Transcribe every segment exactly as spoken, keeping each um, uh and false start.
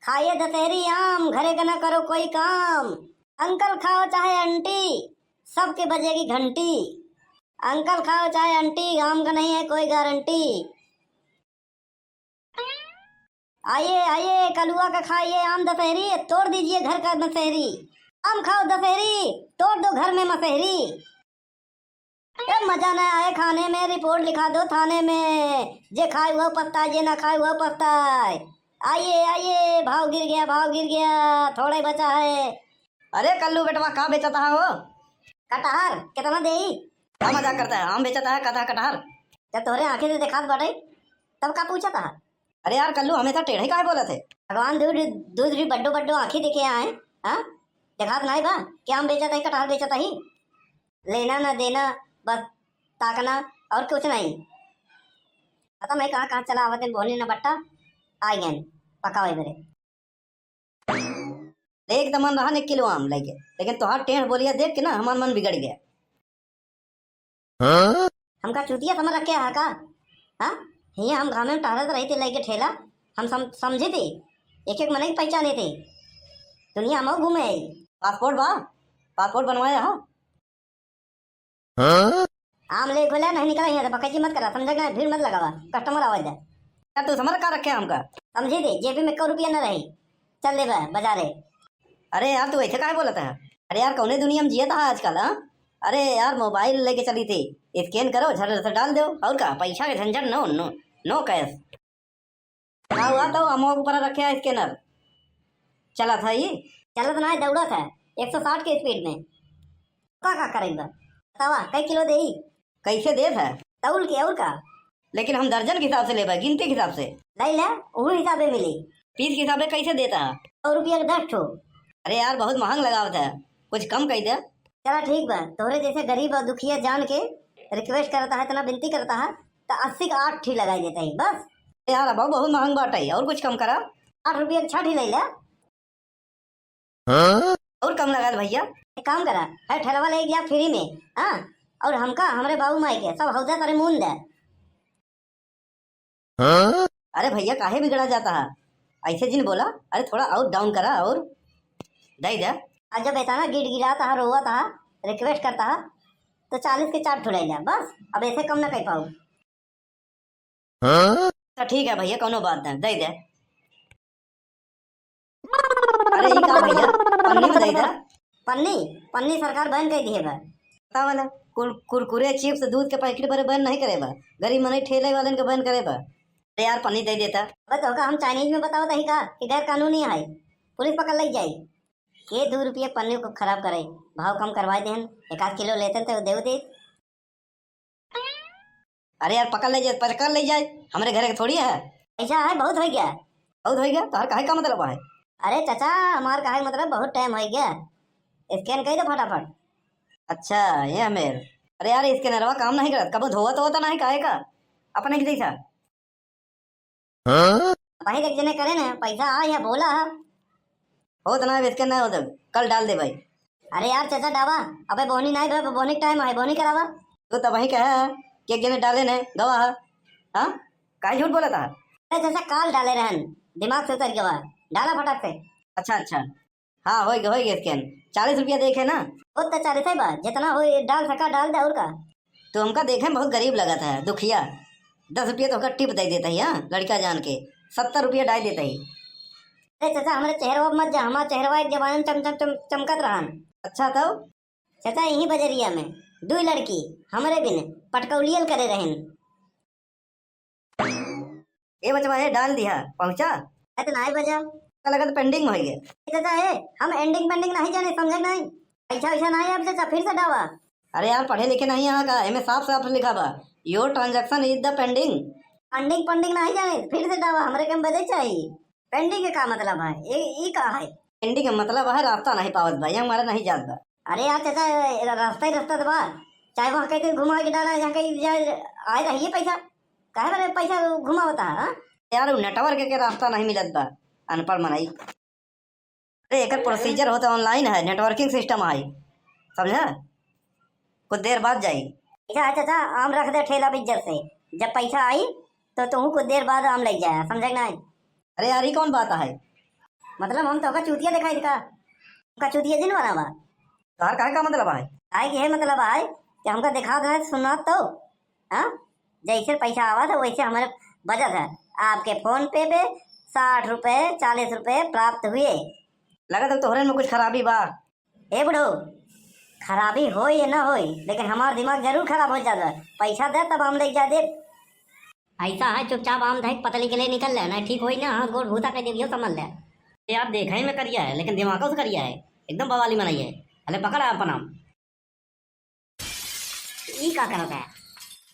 खाइए दशहरी आम, घरे का ना करो कोई काम। अंकल खाओ चाहे आंटी, सबके बजेगी घंटी। अंकल खाओ चाहे आंटी, आम का नहीं है कोई गारंटी। आइए, आइए, कलुआ का खाइए आम दशहरी, तोड़ दीजिए घर का मसहरी। आम खाओ दशहरी, तोड़ दो घर में मसहरी। ए, मजा ना आए खाने में, रिपोर्ट लिखा दो थाने में। जे खाए वह पछताए, जे ना खाए वह पछताए। आइए, आइए, भाव गिर गया, भाव गिर गया, थोड़ा ही बचा है। अरे कल्लू बेटवा, का बेचत हा हो? कटहर, कितना देई? का मजाक करत हा? आम बेचत हा, कहा कटहर? जब तोहरे आँखी से देखात बाटे, तब का पूछत हा? अरे यार कल्लू, हमेशा टेढ़े काहे बोलत है? भगवान दूध, दूध भी बड्डो बड्डो आँखी देके आए, हाँ? देखात नाई बा कि आम बेचत ही, कटहर बेचत ही? लेना ना देना, बस ताकना और कुछ नहीं। पता नहीं कहाँ कहाँ चला आवत है, बोहनी ना बट्टा, आ गए पकावे बरे। देख त मन रहा एक किलो आम लेके, लेकिन तोहार टेढ़ बोलिया देख के ना हमार मन बिगड़ गया। हाँ? हमका चूतिया समझ रखे है का? हाँ? हियाँ हम घामे में टहरत रही थी लेके ठेला, हम सम-, समझी थी, एक एक मनई के पहचानी थी। दुनिया हम घूमे आई। पासपोर्ट बा? पासपोर्ट बनवाया हो? हाँ? आम ले खोला, नहीं निकला यहाँ से, बकैती मत करा, समझा कि नहीं? भीड़ मत लगावा, कस्टमर आवाज दे। यार तू समझ का रखे हमका? समझी थी, जेबी में एको रुपया न रही, चल देबे बाजारे। अरे यार, तू ऐसे काहे बोलत है? अरे यार, कौने दुनिया में जियत है आजकल, हाँ? अरे यार, मोबाइल लेके चली थी, स्कैन करो, झट से डाल दो, और का, पैसा के झंझट, नो, नो, नो कैश। का हुआ तो अमवा ऊपर रखे है स्कैनर, चलत है ये? चलत ना है, दौड़त है एक सौ साठ के स्पीड में। का, का करेगा? बतावा, कई किलो देई? कैसे देत है? तौल के, और का? लेकिन हम दर्जन के हिसाब से लेबे, गिनती के हिसाब से। ले ले, उहू हिसाबे मिली। पीस के हिसाबे कैसे देता है? सौ रुपया के दस ठो। अरे यार, बहुत महंग लगावत है, कुछ कम कर दे। चला ठीक बा, तोहरे जैसे गरीब और दुखिया जान के रिक्वेस्ट करता है, इतना विनती करता है, तो अस्सी का आठ ठी लगाई देता है बस। यार, अब बहुत महंग बाटे, और कुछ कम करा। आठ रुपया के छह ठी ले ले। हाँ? और कम लगा दे भैया। एक काम करा, है ठेलवा ले गया फ्री में, हाँ? और हमका, हमरे बाबू माई के सब हौदा तरे मून दे। हाँ? अरे भैया, काहे बिगड़ा जाता है? ऐसे जिन बोला, अरे थोड़ा और डाउन करा और दे दे। और जब इतना गिड़गिड़ाता है, रोवत है, रिक्वेस्ट करता है, तो चालीस के चार ठो ले ले बस, अब ऐसे कम ना कर पाऊ। हाँ? तो ठीक है भैया, कौनो बात ना, दे दे। अरे ई का भैया, पन्नी में दे दे। पन्नी? पन्नी सरकार बैन कर दिए बा। पता वाला कुर-, कुरकुरे, चिप्स, दूध के पैकेट बरे बैन नहीं करे बा, गरीब मनई ठेले वालन के बैन करे बा। अरे यार, पन्नी दे देता। अबे तोहका हम चाइनीज में बतावत ही का कि गैर कानूनी है, पुलिस पकड़ ले जाई। के दो रुपये पन्नी को खराब करे, भाव कम करवा देहन, एक आध किलो लेते तो देव दे। अरे यार, पकड़ ले जाए, पकड़ ले जाए, हमरे घरे के थोड़ी है। पैसा है, बहुत हो गया। बहुत हो गया? तोहर काहे का मतलब है? अरे चाचा, हमार काहे मतलब, बहुत टाइम हो गया, स्कैन कर दो फटाफट। अच्छा, ये हमेर। अरे यार, स्कैनरवा काम नहीं करत, कबो धोवत होता नहीं, काहे का? अपने के जैसा। हाँ? भाई देख जने करे ना, पैसा आ या बोला। होत ना, अब स्कैन ना होत, कल डाल दे भाई। अरे यार चाचा डावा, अबे बोहनी नाई बे, बोहनी टाइम है, बोहनी करावा। तू तब वही कहे है कि एक जने डाले ने, गवा है। हाँ? काहे झूठ बोला था? अरे चाचा काल डाले रहन, दिमाग से उतर गवा, डाला फटाक से। अच्छा, अच्छा। हाँ, होई गए, होई गए स्कैन। चालीस रुपया देखे ना? वो तो चालीस है बा, जितना हो डाल सका डाल दे, और का? तो हमका देखे में बहुत गरीब लगत है, दुखिया। दस रुपया तो ओकर टिप दे देता ही, हाँ, लड़का जान के। सत्तर रुपया डाल देता ही। अरे चाचा, हमरे चेहरवा पे मत जा, हमार चेहरवा एक जमाने में चम, चम, चम, चमकत रहन। अच्छा तो? चाचा, यही बजरिया में दुई लड़की हमरे बिन पटकौलियल करे रहन। ए बचवा, ए डाल दिया, पहुँचा? ए तो नाई बजा। का लगत पेंडिंग में होइगे। ए चाचा, ए, हम एंडिंग पेंडिंग नहीं जाने, समझे नहीं? पैसा वैसा नहीं अब चाचा, फिर से डावा। अरे यार, पढ़े लिखे नहीं यहाँ का, एमे साफ साफ लिखा बा, "Your transaction is the pending।" पेंडिंग पेंडिंग नहीं जाने, फिर से डावा, हमरे के हम बजे चाहिए। पेंडिंग के का मतलब है? ए, ई का है? पेंडिंग के मतलब है रास्ता नहीं पावत बा, ये हमारा नहीं जात बा। अरे यार चाचा, ए, रास्ता ही रास्ता तो बा, चाहे वहाँ कहीं घुमा के डाला, यहाँ कहीं जा, आए रहिए पैसा। काहे बरे पैसा घुमावता है, हाँ? यार, उ नेटवर्क के रास्ता नहीं मिलत बा, अनपढ़ मनई। अरे, एकर प्रोसीजर होता, ऑनलाइन है, नेटवर्किंग सिस्टम है, समझा? कुछ देर बाद जाई। अच्छा, अच्छा, अच्छा, आम रख दे ठेला पे इज्जत से, जब पैसा आई तो तू कुछ देर बाद आम ले जाए, समझे कि नहीं? अरे यार, ये कौन बात है? मतलब हम तोहका चूतिया देखाई का? हमका चूतिया जिन बनावा। तोहार कहे का मतलब है? काहे के है मतलब है कि हमका देखात है, सुनात तो, हाँ? जैसे पैसा आवत है वैसे हमारे बचत है। आपके PhonePe पे साठ रुपए, चालीस रुपए प्राप्त हुए। लगत है तोहरे में कुछ खराबी बा। ए बुढ़ऊ, खराबी होई या ना होई, लेकिन हमार दिमाग जरूर खराब हो जात बा। पैसा दे तब आम लेके जा दे। ऐसा है, चुपचाप आम धइक पतली के लिए निकल ले, ना ठीक होई ना, हाथ गोड़ भूसा कर देबियो, समझ ले। ये आप देखा ही में करिया है, लेकिन दिमाग से करिया है, एकदम बवाली मनई है। अरे पकड़ अपन आम। ई का करत है?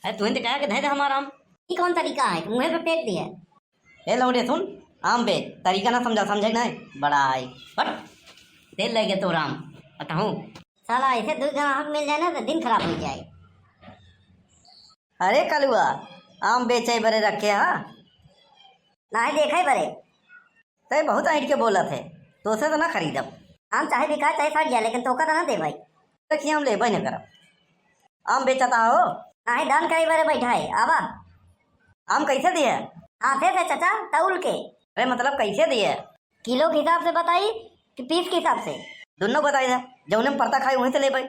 अरे तू तो कहा कि धइ दे हमार आम। ई कौन तरीका है कि मुँहे पे फेंक दिए? ए लौंडे सुन, आम बेच, तरीका ना समझा, समझे ना, बड़ा आई। हट, तेल लेके तो राम, बताऊँ। साला ऐसे दो ग्राहक मिल जाए ना तो दिन खराब हो जाए। अरे कलुआ, आम बेचे बरे रखे हा? नाही देखे बरे। तै बहुत ऐंठ के बोलत है, तोसे तो ना खरीदब। आम चाहे बिका चाहे सड़ जाए, लेकिन तोका तो ना देबै। देखिए, हम लेबै न करब। आम बेचता हो? नाही, दान करे बरे बैठा है, आवा। आम कैसे दिए? हाथे से चाचा, तौल के। अरे मतलब कैसे दिए? किलो के हिसाब से बताई कि पीस के हिसाब से? दोनों बताई दे, जौने में पड़ता खाई वहीं से लेबै।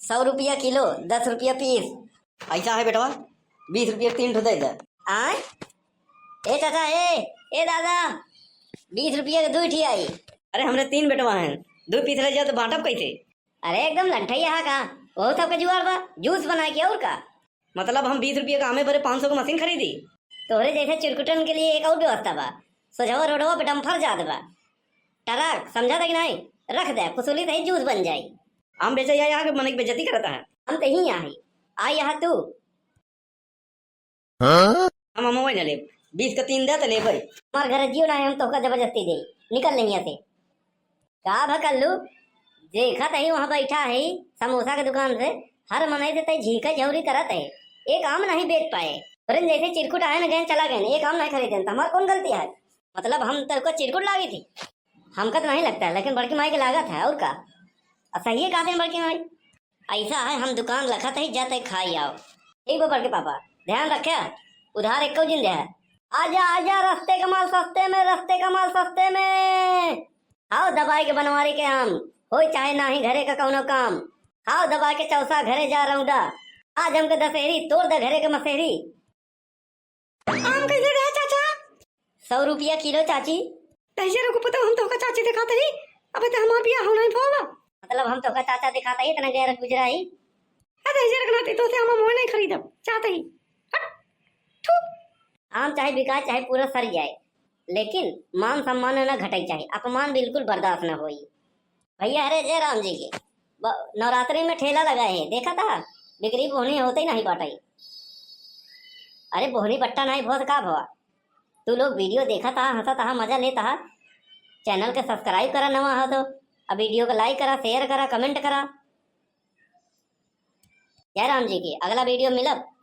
सौ रुपया किलो, दस रुपया पीस। ऐसा है बेटवा, बीस रुपया तीन ठो दे दे। आय? ए चाचा, ए, ए दादा, बीस रुपया के दुई ठी आई। अरे हमरे तीन बेटवा हैं, दुई पीस ले जाओ तो बांटब कैसे? अरे एकदम लंठैया हा का, वहू सबके जुआर बा, जूस बनाए के और का। मतलब हम बीस रुपया का आमे बरे पाँच सौ का मशीन खरीदी? तोहरे जैसे चिरकुटन के लिए एक और व्यवस्था बा, सोझवा रोडवा पे डंफर जात बा, ट्रक, समझा था कि नहीं? रख दे, कुसुली सही जूस बन जाई। आम बेचे या यहाँ के मनई के बेइज्जती करता है। हम तो ही यहाँ है, आ यहाँ तू। हाँ? हम, हम वही ना लेब। बीस का तीन दे तो लेबै। हमार घर जियो ना है, हम तोहका जबरदस्ती दे। निकल नहीं यहाँ से। का भा कल्लू? देखत ही वहाँ बैठा है समोसा के दुकान से, हर मनई से तै झींका झौरी करत है, एक आम नहीं बेच पाए। तोरे जैसे चिरकुट आए न गए चला गए, एक आम नहीं खरीदे, तो हमार कौन गलती है? मतलब हम तोहका चिरकुट लागी थी? हमका तो नहीं लगता है, लेकिन बड़की माई के लागत है, और का? आ सही है, कहते हैं बड़की माई। ऐसा है, हम दुकान रखत ही, जा तै खाई आओ। ठीक बा बड़के पापा, ध्यान रखे, उधार एको जिन दे। आजा, आजा, रस्ते का माल सस्ते में, रस्ते का माल सस्ते में। खाओ दबाई के बनवारी के आम, होई चाहे नाही घरे का कौनो काम। खाओ दबाई के चौसा, घरे जा रौंदा। आज हमके दशहरी, तोड़ दे घरे के मशहरी। आम कैसे दे चाचा? सौ रुपया किलो चाची। तैसे रुको पता, हम तोहका चाची दिखाते ही, अबे तो हमार बियाह होना ही भवा। मतलब हम तोहका चाचा दिखाते ही, इतना गैर गुजरा ही। अरे तैसे रखना ती, तो से हम मोह नहीं खरीदब, चाहते ही। हट, थू। आम चाहे बिकाए, चाहे पूरा सर जाए, लेकिन मान सम्मान ना घटाई चाहे, अपमान बिल्कुल बर्दाश्त ना होई। भैया, अरे जय राम जी के ब-, नवरात्रि में ठेला लगा है, देखा था? बिक्री बोहनी होते ही नहीं बाटे। अरे बोहनी बट्टा नहीं भोत का भवा? तू लोग video देखा था, हंसा था, मजा लेता है। Channel के subscribe करा, नवा हो तो, अब video को like करा, share करा, comment करा। जय राम जी की। अगला video मिलब।